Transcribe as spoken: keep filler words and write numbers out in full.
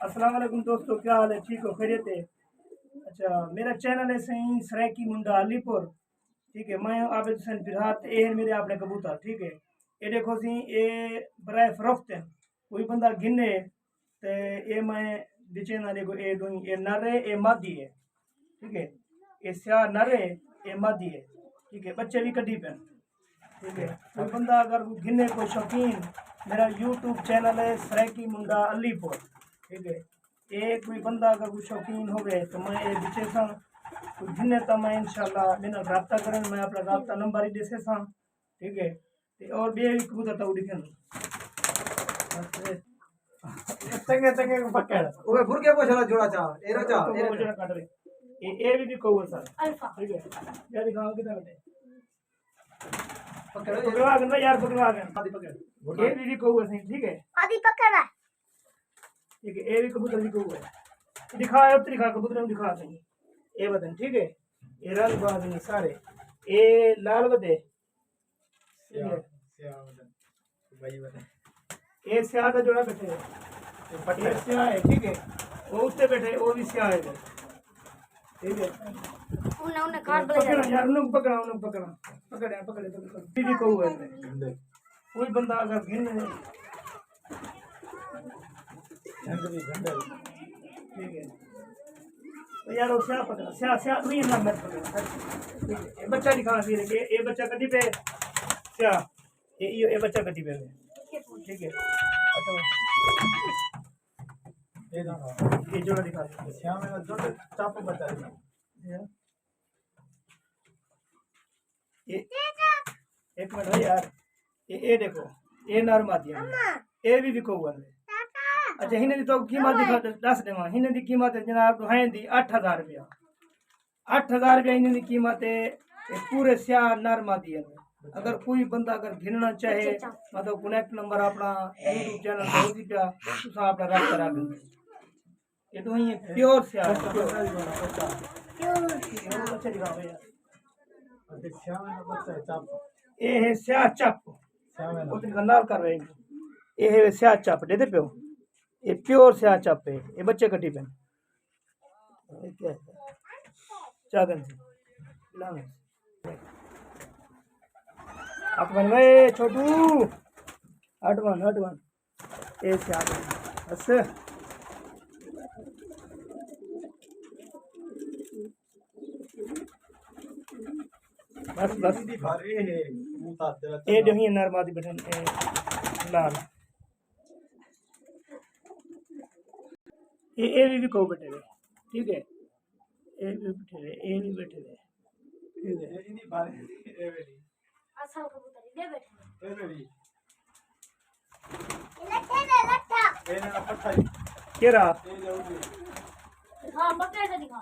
السلام علیکم دوستو، کیا حال ہے؟ ٹھیک ہو؟ خیریت ہے؟ اچھا، میرا چینل ہے سائیں سرائیکی منڈا علی پور۔ ٹھیک ہے، میں ہوں عابد حسین فرحت، اے ہیں میرے اپنے کبوتر۔ ٹھیک ہے، اے دیکھو سی، اے برائے فروخت ہیں۔ کوئی بندہ گھنے تے اے میں وچے نہ ݙیکھو، اے ݙوہیں، اے نر ہے، اے مادی ہے۔ ٹھیک ہے، اے سیاہ نر ہے، اے مادی ہے۔ ٹھیک ہے، ٻچے وی کڈھی پن۔ ٹھیک ہے، کوئی بندہ اگر کوئی گھنے، کوئی شوقین، میرا یوٹیوب چینل ہے سرائیکی منڈا علی پور۔ ٹھیک ہے، اے کوئی بندہ اگر کوئی شوقین ہووے تو میں اے وچے ساں، کوئی گھنے تاں میں انشاءاللہ میرے نال رابطہ کرن، میں اپنا رابطہ نمبر ہی ݙیسے ساں۔ ٹھیک ہے، تے اور ٻئے وی کبوتر تاں ݙکھن۔ چنگے چنگے کوں پکڑ۔ اوے برکے پوچھ والا جوڑا چا، اے را چا، اے را چا۔ جوڑا کٹ رہے۔ اے، اے وی وکو ہے سر۔ الفا۔ ٹھیک ہے۔ یا دکھاؤ کدھر بیٹھے۔ پکڑ۔ پکڑوا کے نا یار، پکڑوا کے۔ آدھی پکڑ۔ اے وی وکو ہے سر، ٹھیک ہے۔ آدھی پکڑ ہے۔ ٹھیک ہے، اے وی کبوتر وکو ہے۔ دکھا، اے اتری کھا کبوتر نوں دکھا سہی۔ اے وطن، ٹھیک ہے۔ اے رنگ باز نے سارے۔ اے لال ودے۔ سیاہ، سیاہ وطن۔ بھائی وطن۔ اے سیاہ دا جوڑا بیٹھے ہے۔ اے پٹھا اے ہے۔ سیاہ ہے، ٹھیک ہے۔ او اتے بیٹھے، او وی سیاہ ہے۔ ٹھیک ہے۔ انہاں، انہاں کار بلے پکڑا یار، انہاں کوں پکڑا، انہاں کوں پکڑا۔ پکڑ، پکڑ، پکڑ۔ بی بی کو ہے۔ کوئی بندہ اگر گھن لے۔ جھنڈ بھی جھنڈ ہے۔ ٹھیک ہے۔ تو یار، وہ سیاہ پکڑا، سیاہ، سیاہ، نہیں، نہ مت پکڑا۔ ٹھیک ہے۔ اے بچہ دکھانا سی کہ اے بچہ کدی پہ سیاہ۔ اے، اے، اے بچہ کدی پہ۔ ٹھیک ہے۔ اچھا۔ اے دکھا۔ اے جوڑا دکھا۔ سیاہ میں جوڑا چاپ بچہ ہے۔ اے، ہک منٹ ہو یار۔ اے، اے ݙیکھو، اے نر مادی ہے۔ اے وی وکو ہوا ہے۔ اچھا، ہن دی تو قیمت دکھا، ݙس ݙیواں۔ ہن دی قیمت ہے جناب، ݙوہیں دی اٹھ ہزار روپیہ۔ اٹھ ہزار روپیہ ہن دی قیمت ہے۔ اے پورے سیاہ نر مادی ہے۔ اگر کوئی بندہ اگر گھننا چاہے، مطلب، کنیکٹ نمبر اپݨا یوٹیوب چینل تے ہوندی پیا، تساں اپݨا رابطہ رکھ لو۔ اے ݙوہیں پیور سیاہ ہے۔ پیور سیاہ۔ اچھا، دکھاؤ یار۔ اے ہے سیاہ چپ۔ او تیݙے نال کر رہے ہیں۔ اے ہے سیاہ چپ، ݙیہدے پیو۔ اے پیور سیاہ چپ ہے۔ اے بچے کڈھی پن۔ چاگن سی۔ ہٹ ون وے چھوٹو۔ ہٹ ون، ہٹ ون۔ اے سیاہ۔ بس۔ بس، بس۔ اے ݙوہیں نر مادی بیٹھن، اے لال۔ اے، اے وی وکو بیٹھے ہوئے۔ ٹھیک ہے۔ اے وی بیٹھے ہوئے، اے وی بیٹھے ہوئے۔ ٹھیک ہے۔ اصل کبوتر ݙے بیٹھے۔ لٹھے دے لٹھا۔ کیڑھا؟ ہاں، پکڑ کے دکھا۔